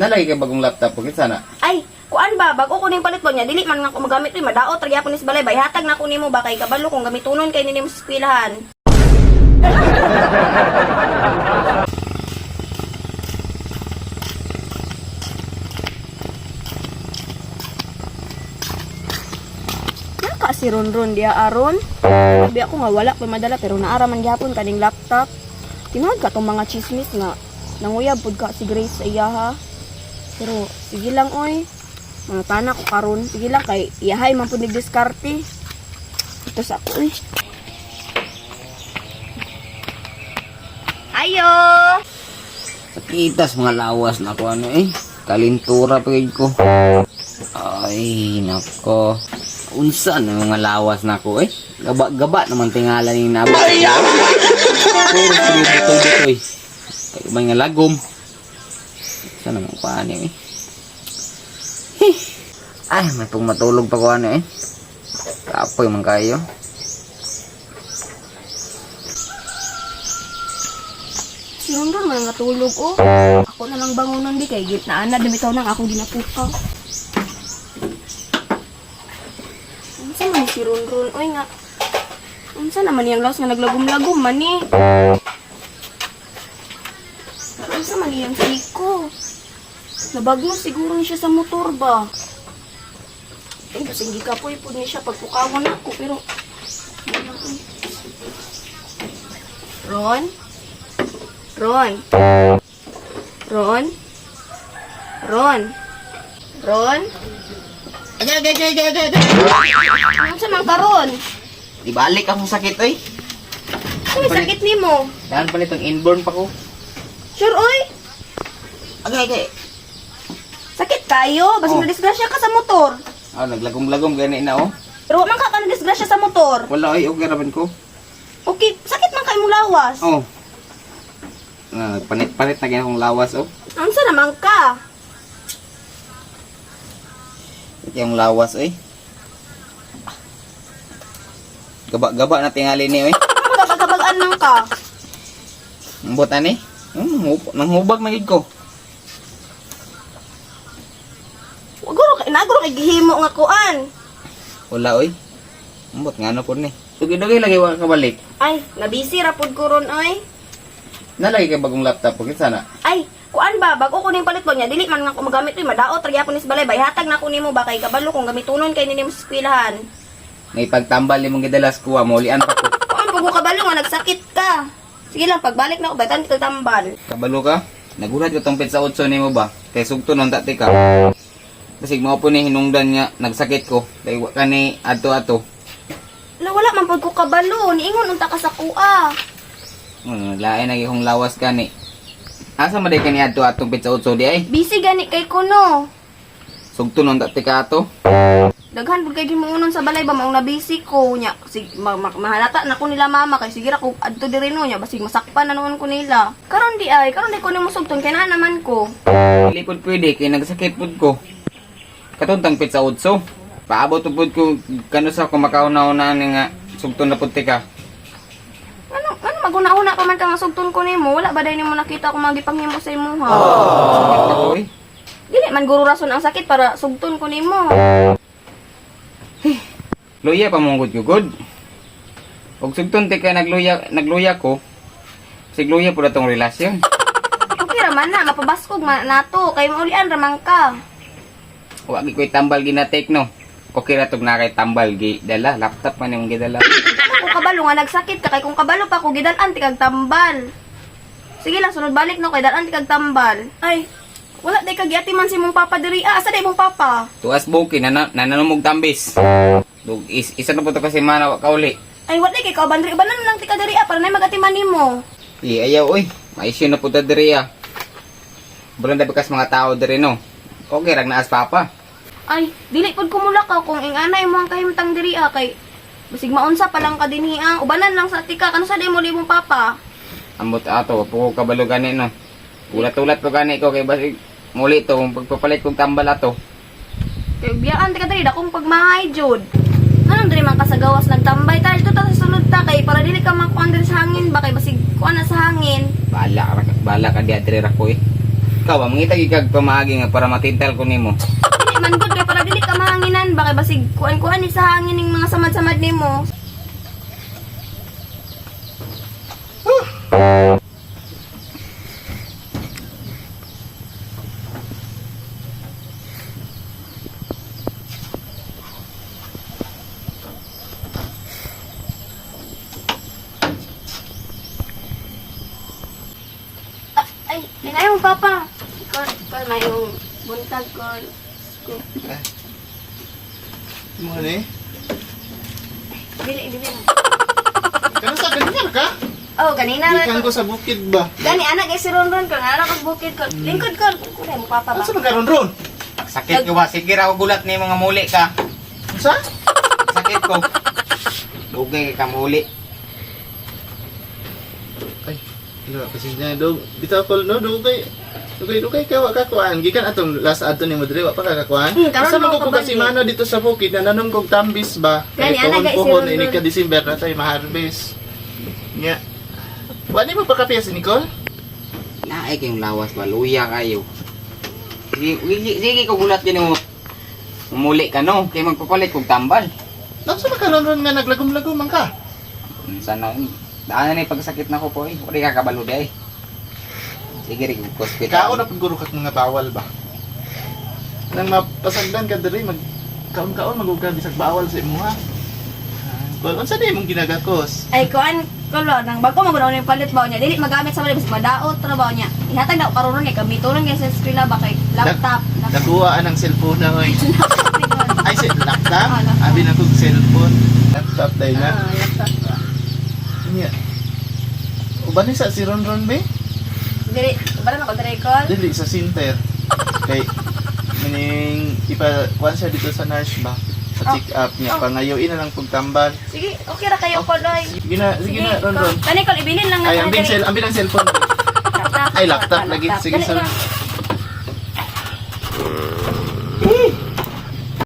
Nalagi kay bagong laptop ko kinsa na? Ay, kuan ba, bago ko ning palit ba niya, dili man nga ko magamit oy, madaot ra gyapon ni sa balay, bay hatag na ko nimo ba kay kabalo kung gamitonon kay nimo sa eskwelahan. Naka si Ronron diya aron. Sabi ako nga wala ko'y madala pero naara man gyapon kaning laptop. Tinuod ka tong mga chismis nga nanguyab pud ka si Grace sa iyaha. Pero sige lang oy. Mga tana ko karon, sige lang kay iyahay man pud nagdiskarte. Ito sa ako oy. Ayo. Sakitas mga lawas na ako ano eh. Kalintura pa gid ko. Ay, nako. Unsa na mga lawas na ako eh. Gaba-gaba naman tingala ni nabot. Ay! Puro sige butoy-butoy. Kay ubay nga lagom. Sa naman paano eh. Hih. Ay, may pong matulog pa ko ano eh. Kapoy man kayo. Si Ronron man natulog oh. Ako na lang bangunon di kay git na ana dumitaw nang akong ginapukaw. Unsa man si Ronron oy nga? Unsa naman iyang laos nga naglagom-lagom man ni? Unsa man iyang siko? Nabagno siguro ni siya sa motor ba? Ay, basing gikapoy pud ni siya pagpukawan ako pero wala, oy. Ron? Ron. Ron? Ron? Ron? Agay, agay, agay, agay, agay. Unsa man karon? Di balik akong sakit oy. Ano may sakit nimo? Daan pa nitong inborn pa ko. Sure oy. Agay, agay. Sakit kayo, basig Oh. nadisgrasya ka sa motor. Ah, naglagom-lagom gani na oh. Pero wa man ka nadisgrasya sa motor. Wala oy, okay ra man ko. Okay, sakit man kay imong lawas. Oh. Ah, panit-panit na gani akong lawas oh. Unsa naman ka? Ito yung lawas oy. Gaba-gaba na tingali ni oy. Magkabag-an man ka. Ambot ani. Nanghubag na gid ko. Waguro kay naguro kay gihimo nga kuan. Wala oy. Ambot ngano pud ni. Dugi-dugi lagi wa kabalik. Ay, nabisi ra pud ko ron oy. Nalagi kay bagong laptop ko kinsa na? Ay, kuan ba, bago ko ning palit ba niya, dili man nga ko magamit oy, madaot ra gyapon ni sa balay, bay hatag na ko nimo ba kay kabalo kung gamitonon kay nimo sa eskwelahan. May pagtambal imong gidalas kuha maulian pa ko. Kuan pag ko kabalo nga nagsakit ka. Sige lang, pagbalik na ako, baytan kita tambal. Kabalo ka? Nagulat ko tong petsa 8 nimo ba? Kay sugto nun ta ka. Basig mao po ni hinungdan nga nagsakit ko. Kay wa ka ni adto-ato. Wala, wala man pag ko kabalo, niingon unta ka sa kuha. Ano, naglain na akong lawas kani. Asa man day kani adto atong petsa 8 di ay? Busy gani kay kuno. Sugto nun ta ka ato. Daghan pud kay gimuunon sa balay ba maong na busy ko nya. Sig mahalata na ko nila mama kay sige ra ko adto diri no nya basig masakpan na noon ko nila. Karon di ay, karon di ko nimo sugton kay naa naman ko. Dili pud pwede kay nagsakit pud ko. Katuntang petsa 8. Paabot pud ko kano sa ko makauna-una ni nga sugto na pud ka. Ano ano maguna-una pa man ka nga sugton ko nimo, wala ba day nimo nakita akong mga gipanghimo sa imuha? Sakit pa ko eh. Dili man guro rason ang sakit para sugton ko nimo. Luya pa mong gud gud. Og sugton ti ka nagluya nagluya ko. Sigluya pud atong relasyon. Okay ra man na, mapabaskog man nato kay maulian ra man ka. Wa gi ko'y tambal ginatek no. Okay ra tog na kay tambal gi dala laptop man imong gidala. Ano kung kabalo nga nagsakit ka kay kung kabalo pa ko gidal-an ti kag tambal. Sige lang sunod balik no kay dal-an ti kag tambal. Ay, wala day kag giatiman si mong papa diri. Ah, asa day mong papa? Tuas buki nana nananumog tambis. Dug isa na po to kasi mana wa kauli. Ay, wala day kay kauban diri. Ubanan lang ti ka diri ah, para nay magatiman nimo. Di ayaw oy. Maisyu na po ta diri ah. Bulan na bakas mga tao diri no. Okay rag naas papa. Ay, dili pud kumulakaw kung ingana imo ang kahimtang diri ah kay basig maunsa pa lang ka dinhi ah. Ubanan lang sa tika kanu sa day mo mong papa. Ambot ato wa po ko kabalo gani no. Ulat-ulat ko gani ko kay basig muli to kung pagpapalit kong tambal ato. Kay biyaan ti ka diri dakong pagmahay jud. Anong diri man ka sa gawas nagtambay ta dito ta sa sulod ta kay para dili ka makuan diri sa hangin ba kay basig kuan na sa hangin. Bala ka bala ka di diri ra ko eh. Ikaw ba mangita gyud kag pamaagi nga para matintal ko nimo. Dili man gud kay para dili ka mahanginan ba kay basig kuan-kuan ni sa hangin ning mga samad-samad nimo. Ah, ay, linayong papa. Kol, kol, mayong buntag, kol. Ko. Mo ni? Dili, dili na. Kano sa ganyan ka? Oh, ganina ra. Gikan ko sa bukid ba? Gani anak kay si Ronron ko, anak ko bukid ko. Lingkod ko, kuday mo papa ba. Asa man ka ron? Sakit ko ba? Sige ra ko gulat nimo nga muli ka. Sa? Sakit ko. Dugay ka muli. Ay, ilo kasi niya dog. Bitaw ko no dugay. Dugay dugay ka wa ka kuan. Gikan atong last adto nimo diri wa pa ka kakuan. Hmm, karon Asa man mo ko kabalik. kasi mano dito sa bukid na nanom kog tambis ba? Gani, Kay ana, guys, si pohon-pohon Ronron. ini ka December na tayo ma-harvest. Nya. Wa ni mo pa kapiya si Nicole? Naay kayong lawas ba? Luya kayo. Sige, sige, sige ko gulat din mo. Muli ka no, kay magpapalit kog tambal. Nasa man ka ron nga naglagom-lagom man ka? Unsa na eh. Daan na ni pagsakit na ko po eh. Wala ka kabalo di ay. Sige rin ko hospital. Kao na pud kag mga bawal ba? Nang mapasagdan ka diri mag kaon-kaon magug ka bisag bawal sa imuha. Kung unsa di imong ginagakos? Ay kuan kulo nang bago mo gud palit ba niya. Dili magamit sa balay madaot trabaho niya. Ihatag daw karon kay gamiton kay sa eskwela ba kay laptop. Nakuha ang cellphone na oy. Ay, si laptop? Ah, laptop. Abi na kog cellphone. Laptop dahil na. Ah, laptop. Nya. Uban ni sa si Ronron be? Dili, bala na ko diri call. Dili sa center. Kay meaning ipa kuan siya dito sa nurse ba? Sa Oh. check up niya Oh. pangayoin na lang pagtambal. Sige, okay ra kayo kol oy. Sige na, sige na Ronron. Kani kol ibilin lang Ay, na ambing cellphone. Laptop. Ay, laptop lagi. Sige, Dali sorry. lang.